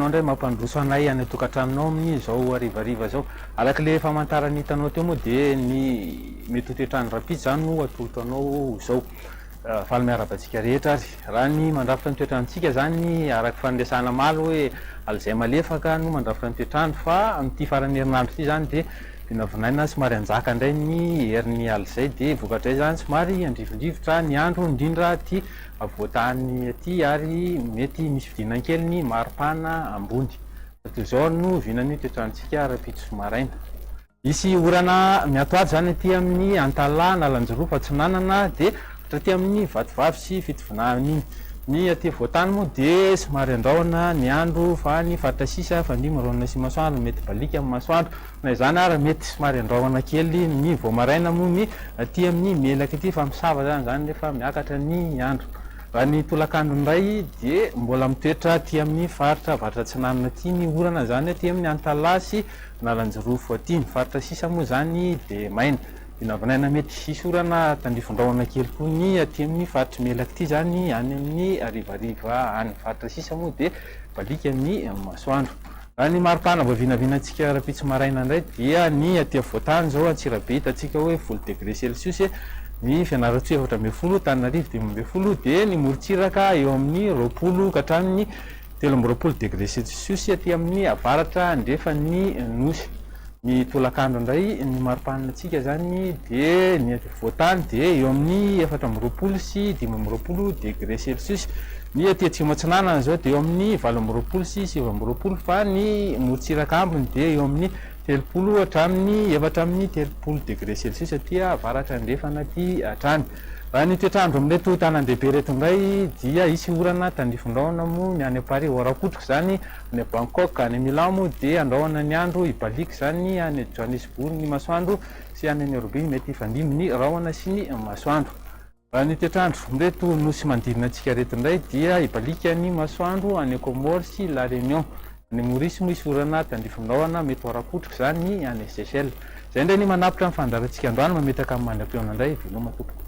indray mampandroso anay any an-tokantranonao amin'izao harivariva izao. Araka ilay famantarana hitanao teo moa dia ny mety ho toetr'andro rahampitso izany no atolotro anao izao. Faly miarahaba antsika rehetra ary. Raha ny mandrafitra ny toetr'androntsika izany araka fa niresahana omaly hoe alizay malefaka no mandrafitra ny toetr'andro fa amin'ity faran'ny herinandro ity izany dia vinavinaina somary hanjaka indray ny herin'ny alizay dia vokatr'izay izany somary handrivondrivotra ny andro indrindra aty afovoan-tany aty ary mety misy fidinana kely ny maripana ambony. Toy izao no vinan'ny toetr'androntsika rahampitso maraina. Hisy orana miatoato izany aty amin'ny Antalaha, Analanjirofo, Atsinanana dia hatraty amin'ny Vatovavy sy Fitovinany iny. Ny aty afovoan-tany moa dia somary andrahona ny andro fa ny faritra sisa fandriam rahona sy masoandro mety baliaka amin'ny masoandro. Na izany ara mety somary andrahona kely ny vao maraina moa ny aty amin'ny Melaky ity fa misava izany izany rehefa miakatra ny andro. Raha ny tolakandro indray dia mbola mitoetra aty amin'ny faritra avaratra atsinanana aty ny orana izany aty amin'ny Antalaha sy Analanjirofo aty. Ny faritra sisa moa izany dia maina. Vinavinaina mety hisy orana tandrifin-drahona kely koa ny aty amin'ny faritr'i Melaky ity izany any amin'ny harivariva any. Ny faritra sisa moa dia baliaka ny masoandro. Raha ny maripana vao vinavinantsika rahampitso maraina indray dia ny aty afovoan-tany izao Antsirabe hitantsika hoe 10 degré celsius, ny Fianarantsoa 14, Antananarivo 15 dia ny morontsiraka eo amin'ny 20 ka hatramin'ny 23 degré celsius aty amin'ny avaratra andrefan'ny Nosy. Ny tolakandro indray ny maripanantsika izany dia ny aty afovoan-tany dia eo amin'ny 24 sy 25 degré celsius. Ny aty atsimo atsinanana izao dia eo amin'ny 28 sy 29 fa ny morontsiraka ambiny dia eo amin'ny 30 hatramin'ny 34 degré celsius aty avaratra andrefana aty hatrany. Raha ny toetr'andro amin'ireto tanan-dehibe ireto indray dia hisy orana tandrifin-drahona moa ny any Paris, horakotroka izany Any Bangkok, any Milan moa dia andrahona ny andro, hibaliaka izany any Johannesburg ny masoandro sy any Nairobi mety hifandimby ny rahona sy ny masoandro. Raha ny toetr'andro amin'ireto nosy manodidina antsika ireto indray dia hibaliaka ny masoandro any Comores sy La Réunion. Any Maurice moa hisy orana tandrifin-drahona mety ho ara-kotroka izany any Seychelles. Izay indray ny manapitra ny fandaharantsika androany mametraka amin'ny mandra-pihaona indray veloma tompoko.